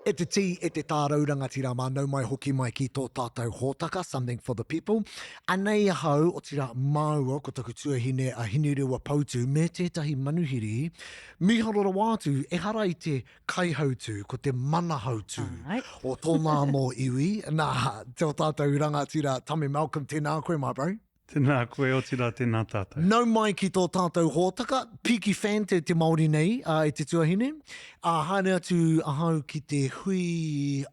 E te tī, e te tārau rangatira mā, nau mai hoki mai ki tō tātou hōtaka, Something for the People. Anei ahau, otirā māua, ko taku tuahine a Hinerewa Poutu me tētahi manuhiri, mīharo rawa atu, ehara i te kaihautū, ko te manahautū o tōna anō iwi, nā, tō tātou rangatira Tame Malcolm, tēnā koe my bro. Tēnā koe, otirā tēnā tātou. Nau mai ki tō tātou hōtaka, Pīki Fan te, te Māori nei, ā, e te tuahine. Ā, haere atu ahau ki te hui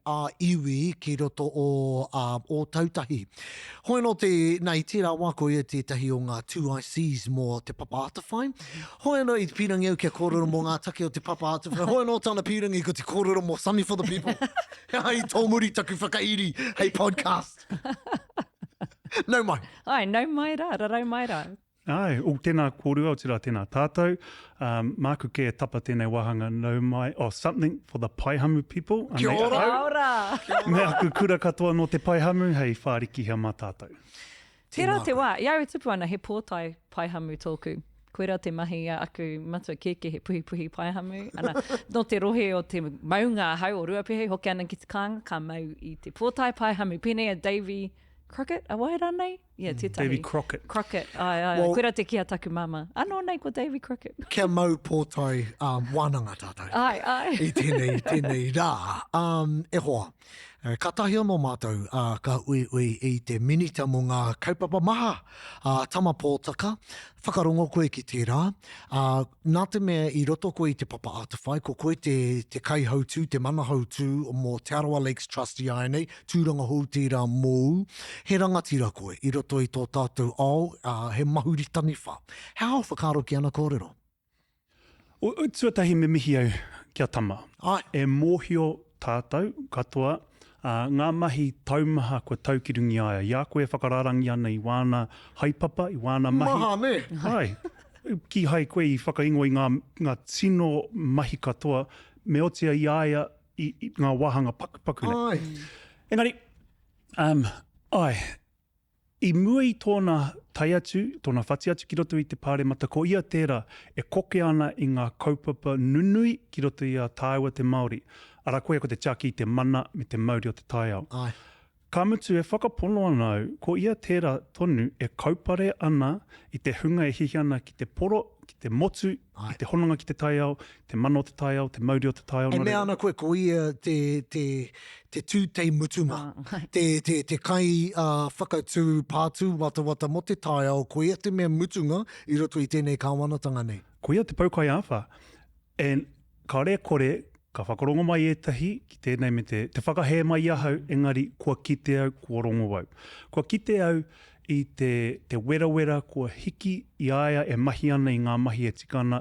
ā-iwi ki roto o, ā, Ōtautahi. Hoi anō te, nā, i tērā wā ko ia tētahi o ngā 2ICs mō Te Papa Atawhai. Hoi anō i pīrangi au kia kōrero mō ngā take o Te Papa Atawhai. Hoi anō tana pīrangi ko te kōrero mō Sunny for the People. He aha i tōmuri taku whakairi hei podcast. Nau mai. Ai, nau mai rā, rarau mai rā. Ai, o, tēnā kōrua, otirā tēnā tātou. Um, māku kē e tapa tēnei wāhanga nau mai, oh, something for the Paihamu people. Anei Kia ora! Kia ora! Me aku kura katoa nō te Paihamu hei whārikihia mā tātou. Tērā te wā, i au e tupu ana, he pōtae paihamu tōku. Koirā te mahi a aku matua kēkē, he puhipuhi paihamu. Ana, nō te rohe o te maunga ahau o Ruapehu, hoki ana ki te kāinga, ka mau i te pōtae paihamu. Pēnei a Davy Crockett, a wai rānei? Yeah, mm. tētahi. Davy Crockett. Crockett, ai, ai, well, koirā te kī a taku māmā. Anō nei ko Davy Crockett. Kia mau pōtae um, wānanga tātou. Ai, ai. I tēnei, tēnei rā. Um, e hoa, Kātahi anō mātou ka uiui i te Minita mō ngā kaupapa maha, a Tama Pōtaka, whakarongo koe ki tērā, ā, nā te mea i roto koe i Te Papa Atawhai, ko koe te, te kaihautū, te manahautū mō Te Arawa Lakes Trust i āianei, tūranga hou tērā mōu, he rangatira koe i roto i tō tātou ao, ā, he mahuri taniwha. He aha ō whakaaro ki ana kōrero? Tuatahi me mihi au ki a Tama. Āe. E mōhio tātou katoa, ā, ngā mahi taumaha kua tau ki runga i a ia. I a koe e whakarārangi ana i wāna haepapa, i wāna mahi. Maha, nē? Āe. Kīhai koe i whakaingoa i ngā, ngā tino mahi katoa, me otia i a ia i, i ngā wāhanga pakupaku nei. Āe. Engari, um, āe, I mua i tōna tae atu, tōna whati atu ki roto i te Pāremata, ko ia tērā e koke ana i ngā kaupapa nunui ki roto i a tāua te Māori, arā koia ko te tiaki i te mana me te mauri o te taiao. Āe. Ka mutu e whakapono ana au, ko ia tērā tonu e kaupare ana i te hunga e hiahia ana ki te poro, ki te motu, i te hononga ki te taiao, te mana o te taiao, te mauri o te taiao. E mea ana koe ko ia te, te, te tūtei mutunga, te, te, te kai uh, whakatū pātū watawata mō te taiao, ko ia te mea mutunga i roto i tēnei kāwanatanga nei. Ko ia te poukai āwhā. And kāore e kore, ka whakarongo mai ētahi ki tēnei me te, te whakahē mai i ahau, engari kua kite au, kua rongo au. Kua kite au i te, te werawera kua hiki i a ia e mahi ana i ngā mahi e tika ana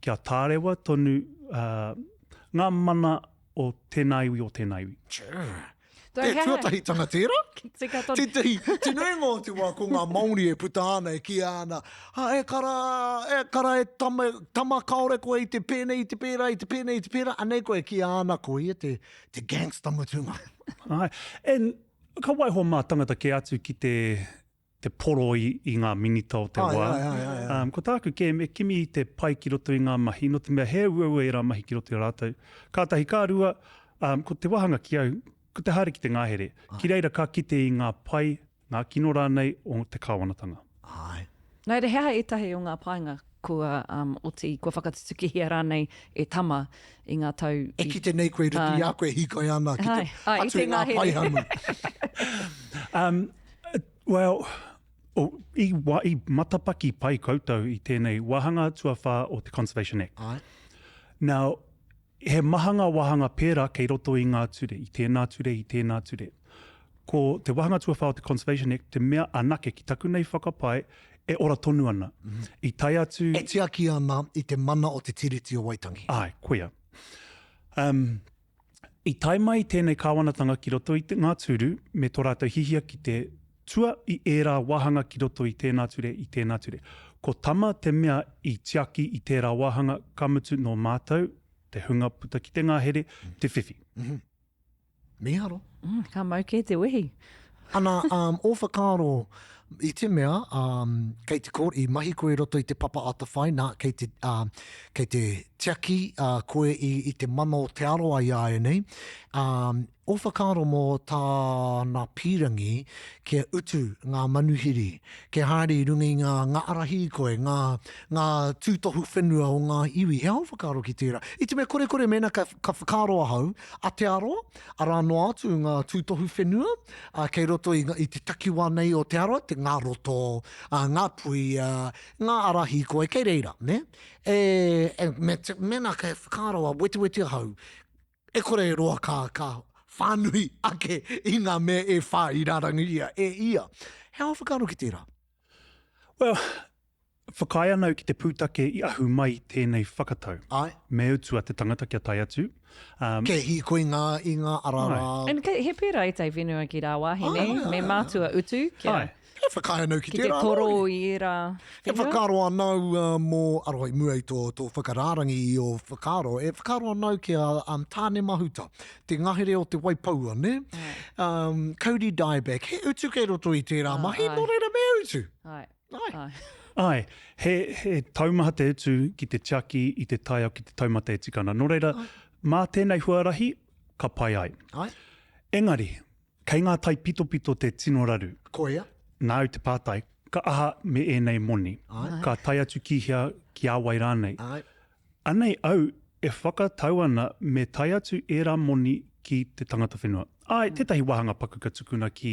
kia tārewa tonu uh, ngā mana o tēnā iwi, o tēnā iwi. Sure. Te tuatahitanga tērā? Tika tonu. Tētahi, te nuinga o te wā ko ngā Māori e puta ana e kīia ana, ha, e kara, e kara e tama, tama kāore koe i te pēnei, i te pērā, i te pēnei, i te pērā, anei koe e kīia ana ko ia te, te gangster mutunga. Āe, and ka waiho mā tangata kē atu ki te, te poro i, i ngā minita o te wā. Ai, ai, ai, ai, ai. Um, ko tāku kē, me kimi i te pai ki roto i ngā mahi, nō te mea he uaua ērā mahi ki roto i a rātou. Kātahi ka rua, um, ko te wāhanga ki au, ko te haere ki te ngahere. Ki reira ka kite i ngā pai, ngā kino rānei o te kāwanatanga. Ai. Nā reira, he aha ētahi o ngā painga kua um, oti, kua whakatutukihia rānei e Tama i ngā tau i... E kite nei koe i roto i a koe e hīkoi ana ki te, ai, ai, atu i ngā paihamu. um, Well, oh, i, wa, i matapaki pai koutou i tēnei wāhanga tuawhā o te Conservation Act. Ai. Now, he maha ngā wāhanga pērā kei roto i ngā ture, i tēnā ture, i tēnā ture. Ko te wāhanga tuawhā o te Conservation Act te mea anake ki taku nei whakapae e ora tonu ana. Mm -hmm. I tae atu... E tiaki ana i te mana o te Tiriti o Waitangi. Ai, koia. Um, I tae mai tēnei kāwanatanga ki roto i te, ngā tūru me tō rātou hihia ki te tua i ērā wāhanga ki roto i tēnā ture, i tēnā ture. Ko Tama te mea i tiaki i tērā wāhanga, ka mutu nō mātou, te hunga puta ki te ngahere, te whiwhi. Mm -hmm. Mīharo. Mm, ka mau kē te wehi. Ana, um, ō whakaaro, i te mea, um, kei te kō, i mahi koe i roto i te papa atawhai, nā, kei te, um, kei te. tiaki koe i, i te mana o Te Arawa i āianei, ā, ō whakaaro mō tāna pīrangi kia utu ngā manuhiri, kia haere i runga i ngā, ngā ara hīkoi, ngā, ngā tūtohu whenua o ngā iwi. He aha ō whakaaro ki tērā? I te mea korekore mēnā ka, ka whakaaro ahau, a Te Arawa, arā noa atu ngā tūtohu whenua, ā, kei roto i, i te takiwā nei o Te Arawa, te, ngā roto, ā, ngā puia, ngā ara hīkoi, kei reira, nē? E, e, me, mēnā ka whakaaro a wetewete ahau, E kore e roa ka, ka whānui ake i ngā mea e whā i rārangiria e ia. He aha whakaaro ki tērā? Well, whakaae ana au ki te pūtake i ahu mai tēnei whakatau. Āe. Me utua te tangata kia tae atu. Um, Kia hīkoi ngā, i ngā ara rā. And he pērā ētahi whenua ki rāwāhi, nē? Me mātua utu kia. Āe. E whakaae ana au ki tērā. Ki te toro i ērā whenua. E whakaaro ana au mō, aroha i mua i tō, tō whakarārangi i ō whakaaro, e whakaaro ana au ki a um, Tāne Mahuta, te ngahere o te Waipoua, nē? Um, Kauri Dieback, he utu kei roto i tērā mahi, nō reira me utu. Āe. Āe. Āe. Āe, he, he taumaha te utu ki te tiaki i te taiao ki te taumata e tika ana. Nō reira, mā tēnei huarahi, ka pai ai. Āe. Engari, Kei ngā taipitopito te tino raru. Koia. Nāu te pātai, ka aha me ēnei moni? Āe. Ka tae atu ki hea, ki a wai rānei? Āe. Anei au e whakatau ana me tae atu ērā moni ki te tangata whenua. Āe, tētahi wāhanga paku ka tukuna ki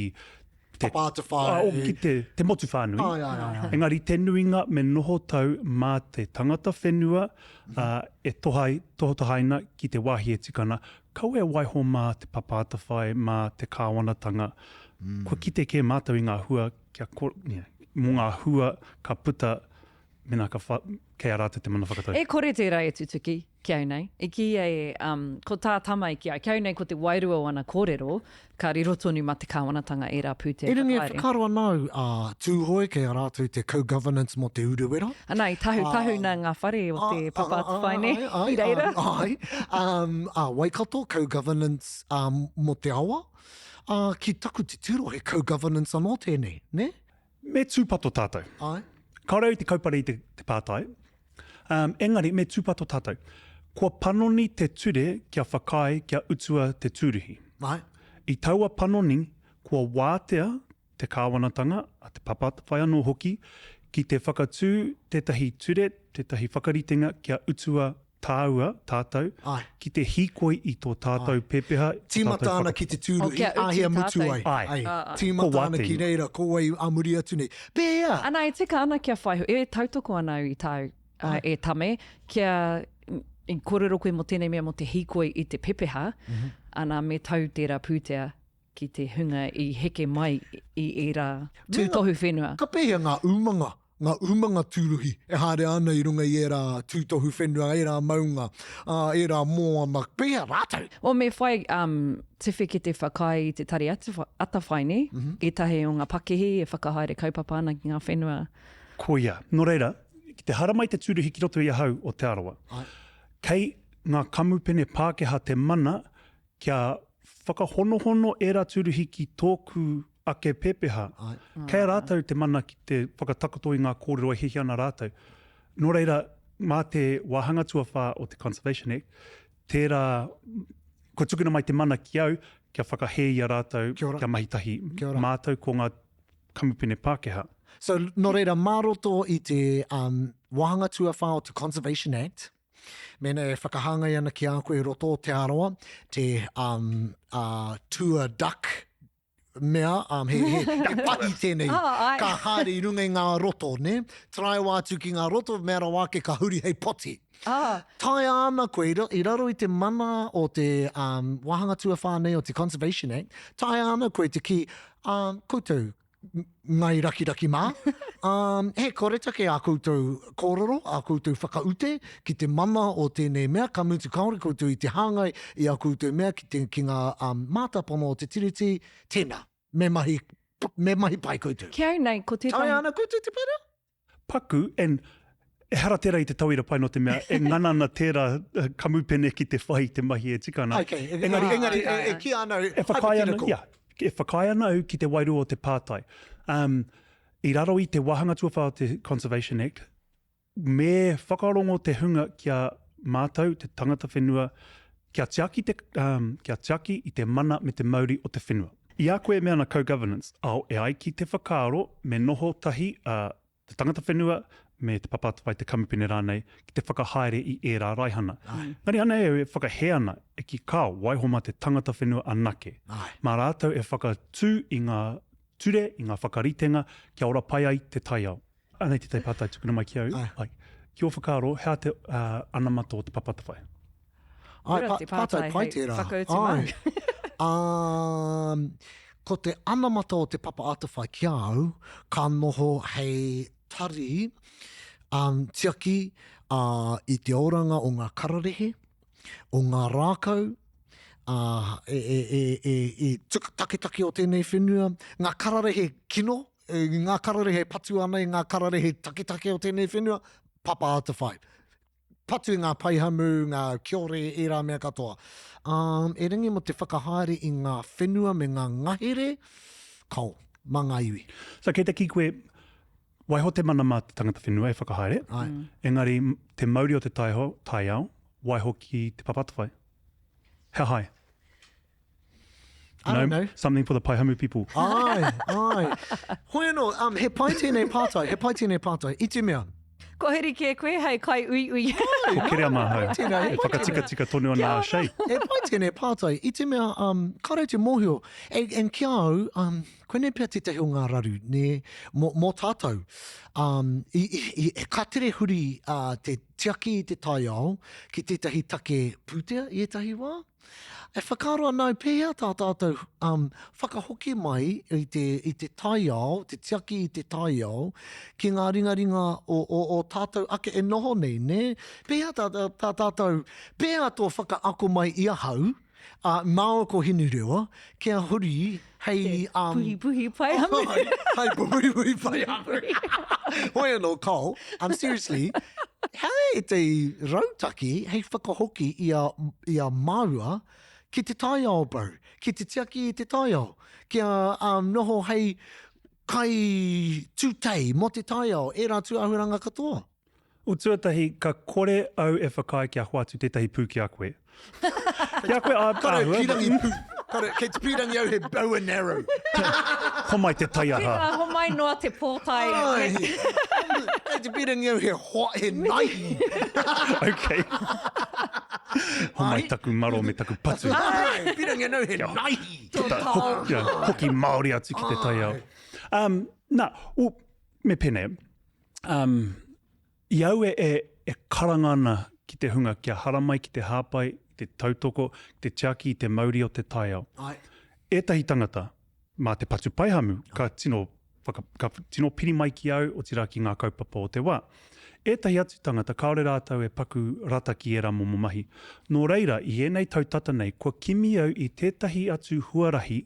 te... Papa Atawhai. O, ki te, te motu whānui. Āe, āe, āe, āe. Engari te nuinga me noho tau mā te tangata whenua, ā, e tohai, tohatohaina ki te wāhi e tika ana, Kaua e waiho mā Te Papa Atawhai, mā te kāwanatanga. Kua kite kē mātou i ngā hua kia ko, yeah, mō ngā hua ka puta mēnā ka wha, kei a rātou te mana whakatau. E kore tērā e tutuki ki au nei. I kīia e, um, ko tā Tama i kī ai, ki au nei ko te wairua o ana kōrero, ka riro tonu mā te kāwanatanga ērā pūtea I runga e whakahaere. whakaaro ana au, a Tūhoe kei a rātou te co-governance mō Te Urewera. Ana, i tahu, tahuna ngā whare o Te Papa Atawhai, nē, i reira. Āe, a Waikato, co-governance mō te awa. Ā, ki taku titiro he co-governance anō tēnei, nē? Me tūpato tātou. Āe. Kāore au i te kaupare i te, te pātai, um, engari me tūpato tātou. Kua panoni te ture kia whakaae kia utua te tūruhi. Āe. I taua panoni, kua wātea te kāwanatanga, a Te Papa Atawhai anō hoki, ki te whakatū tētahi ture, tētahi whakaritenga kia utua tāua, tātou, Āe. ki te hīkoi i tō tātou pepeha, tō tātou Tīmata ana ki te Oh, tūruhi, kia utu āhea mutu tātou. ai. Āe. Ai. Ā, āe. Tīmata Ko ana ki wātea. reira, ko wai ā muri atu nei. Pēhea? Ana, e tika ana kia whai, e tautoko ana au i tāu, uh, e Tame, kia i kōrero koe mō tēnei mea mō te hīkoi i te pepeha, ana me tau tērā pūtea ki te hunga i heke mai i ērā tūtohu whenua. Ka pēhea ngā umanga, ngā umanga tūruhi e haere ana i runga i ērā tūtohu whenua, ērā maunga, ā, ērā moana, pēhea rātou? Well, me whai um, tiwhikete whakaae i te Tari Atawhai, nē? Mm -hmm. Ētahi o ngā pakihi e whakahaere kaupapa ana ki ngā whenua. Koia. Nō reira, ki te haramai te tūruhi ki roto i ahau o Te Arawa, kei ngā kamupene Pākehā te mana Kia whakahonohono ērā tūruhi ki tōku ake pepeha. Kei a rātou te mana ki te whakatakoto i ngā kōrero e hiahia ana rātou. Nō reira, mā te wāhanga tuawhā o te Conservation Act, tērā, kua tukuna mai te mana ki au kia whakahē i a rātou, kia mahi tahi mātou ko ngā kamupene Pākehā. So, nō reira, mā roto i te um, wāhanga tuawhā o te Conservation Act, Mēnā e whakahāngai ana ki a koe i roto o Te Arawa, te um, uh, tour duck mea, um, he, he, he pahi tēnei, oh, ai. ka haere i runga i ngā roto, ne? Taraiwa atu ki ngā roto, mea rawa ake ka huri hei poti. Oh. Taea ana koe, i raro i te mana o te um, wāhanga tuawhā nei o te Conservation Act, taea ana koe te kī, um, koutou, Ngai rakiraki mā. Um, he koretake ā koutou kōrero, ā koutou whakaute ki te mana o tēnei mea, ka mutu kāore koutou i te hāngai i ā koutou mea ki, te, ki ngā um, mātāpono o te Tiriti, tēnā, me mahi, me mahi pai koutou. Ki au nei, ko tētahi... Taea ana koutou te pērā? Paku, and ehara tērā i te tauira pai nō te mea e ngana ana tērā kamupene ki te whai i te mahi e tika ana. Okay, engari, engari e, e kī ana, e whakaae ana, yeah, e whakaae ana au ki te wairua o te pātai. Um, I raro i te wāhanga tuawhā o te Conservation Act, me whakarongo te hunga kia mātou te tangata whenua kia tiaki te, um, kia tiaki i te mana me te mauri o te whenua. I a koe e mea ana co-governance, ao e ai ki te whakaaro me noho tahi a te tangata whenua me Te Papa Atawhai, te kamupene rānei, ki te whakahaere i ērā raihana. Engari anei au e whakahē ana, e kī kāo, waiho mā te tangata whenua anake. Mā rātou e whakatū i ngā ture, i ngā whakaritenga kia ora pai ai te taiao. Anei tētahi pātai tukuna mai ki au, like, ki ō whakaaro, he aha te anamata o Te Papa Atawhai? Ai, pa, pātai pai tērā. Whakautu mai. Um, ko te anamata o te Papa Atawhai ki a au, ka noho hei tari um, tiaki uh, i te oranga o ngā kararehe, o ngā rākau, uh, e, e, e, e, e tuk, taketake o tēnei whenua, ngā kararehe kino, e, ngā kararehe patu ana i ngā kararehe taketake o tēnei whenua, Papa Atawhai. Patu i ngā paihamu, ngā kiore, ērā mea katoa. Um, erangi mō te whakahaere i ngā whenua me ngā ngahere, kao, mā ngā iwi. So kei te kī koe, waiho te mana mā te tangata whenua e whakahaere, Ai. Mm. engari te mauri o te taiho, taiao, waiho ki Te Papa Atawhai. He aha ai? I don't know. Something for the Paihamu people. Ai, ai. Hoi anō, um, he pai tēnei pātai, he pai tēnei pātai. I te mea. Kua huri kē koe hei kai uiui. Ko Kereama ahau. Tēnā, he E pai tēnei. whakatikatika tonu ana a Shay. He pai tēnei pātai, i te mea, um, kāore te mōhio, and, and ki a au, um, koinei pea tētahi o ngā raru, nē, mō, mō tātou. Um, i, i, i, ka tere huri uh, te tiaki i te taiao ki tētahi take pūtea i ētahi wā. E whakaaro ana au pēhea tā tātou um, whakahoki mai i te, i te taiao, te tiaki i te taiao, ki ngā ringaringa o, o, o tātou ake e noho nei, nē? Pēhea tā, tā, tā tātou, pēhea tō whakaako mai i ahau, ā, māua ko Hinurewa, kia huri hei... Um, puhipuhi paihamu. Hei puhipuhi paihamu. Hoi anō, Cole, um, seriously, He te rautaki hei whakahoki i a, i a māua ki te taiao, bro, ki te tiaki i te taiao, kia um, noho hei kai tūtei mō te taiao, ērā tūāhuranga katoa. O tuatahi, ka kore au e whakaae kia hoatu tētahi pū ki a koe. Ki a koe, ā, Kare āhua. pīrangi pū. Kare, kei te pīrangi au he bow and arrow. Homai te taiaha. Tēnā, homai noa te pōtae. Ai. Kei te pīrangi au he hoa, he naihi. Okay. Homai taku maro me taku patu. Ai, pīrangi anau he naihi. Tō tao. Kia hoki Māori atu ki te taiao. Um, nā, o, me pēnei. Um, I au e, e, e karanga ana ki te hunga kia haramai ki te hāpai, ki te tautoko, ki te tiaki i te mauri o te taiao. Āe. Ētahi tangata, mā te patu paihamu, ka tino, whaka, ka tino piri mai ki au, otirā ki ngā kaupapa o te wā. Ētahi atu tangata, kāore rātou e paku rata ki ērā momo mahi. Nō reira, i ēnei tau tata nei, kua kimi au i tētahi atu huarahi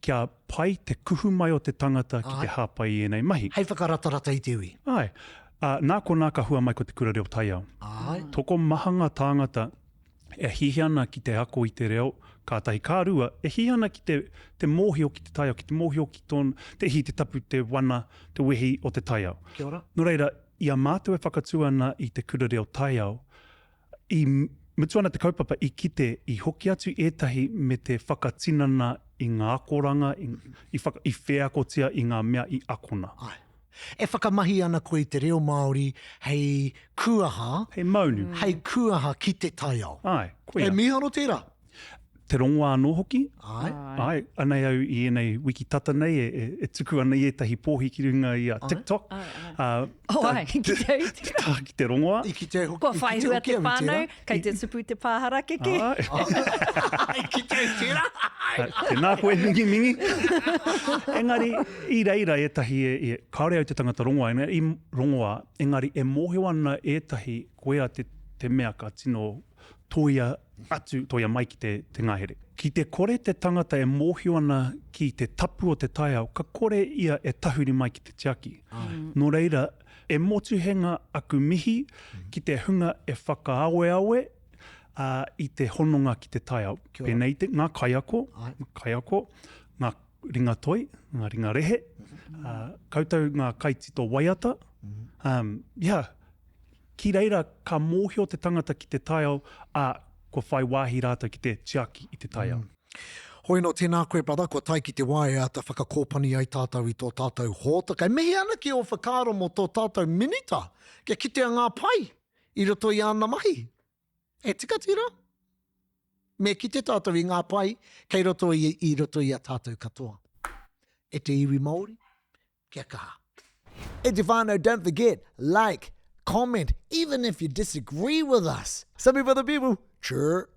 kia pai te kuhu mai o te tangata ki te hāpai i ēnei mahi. Hei whakaratarata i te iwi. Āe. Ā, nā konā ka hua mai ko te kura reo taiao. Āe. Tokomaha ngā tāngata e hiahia ana ki te ako i te reo, kātahi ka rua, e hiahia ana ki te, te mōhio ki te taiao, ki te mōhio ki tōna, te hī, te tapu, te wana, te wehi o te taiao. Kia ora. Nō reira, i a mātou e whakatū ana i te kura reo taiao, I mutu ana te kaupapa i kite i hoki atu ētahi me te whakatinana i ngā akoranga, i, i, whaka, i wheakotia i ngā mea i akona. Āe. E whakamahi ana koe i te reo Māori hei kūaha. Hei maunu. Hei kūaha ki te taiao. Āe, koia. He mīharo tērā. Te rongoā anō hoki. Āe. Āe, anei au i ēnei wiki tata nei e, e, e tuku ana i ētahi pōhi ki runga i a TikTok. Āe, āe. Oh, āe, ki te au tērā. Ki, ki te rongoā. I kite hoki, Kua whai hua te whānau, kei te tupu te pā harakeke. Āe. I kite au tērā. Tēnā koe mingimingi. Engari, i reira ētahi e, e, kāore au te tangata rongoā, engari, i rongoā, engari e mōhio ana ētahi koia te, te mea ka tino toia atu, toia mai ki te, te ngahere. Ki te kore te tangata e mōhio ana ki te tapu o te taiao, ka kore ia e tahuri mai ki te tiaki. Nō reira, e motuhenga aku mihi ki te hunga e whakaaweawe ā, i te hononga ki te taiao. Pēnei i te, ngā kaiako, kaiako, ngā ringa toi, ngā ringa rehe, ā, koutou ngā kaitito waiata, um, yeah. Ki reira ka mōhio te tangata ki te taiao, ā, kua whai wāhi rātou ki te tiaki i te taiao. Hoi anō, tēnā koe brother, kua tae ki te wā e āta whakakōpani ai tātou i tō tātou hōtaka. E mihi ana ki ō whakaaro mō tō tātou minita, kia kitea ngā pai i roto i āna mahi. E tika tērā? Me kite tātou i ngā pai kei roto i, i roto i a tātou katoa. E te iwi Māori, kia kaha. E te whānau, don't forget, like, comment, even if you disagree with us. Some people, the people, chur.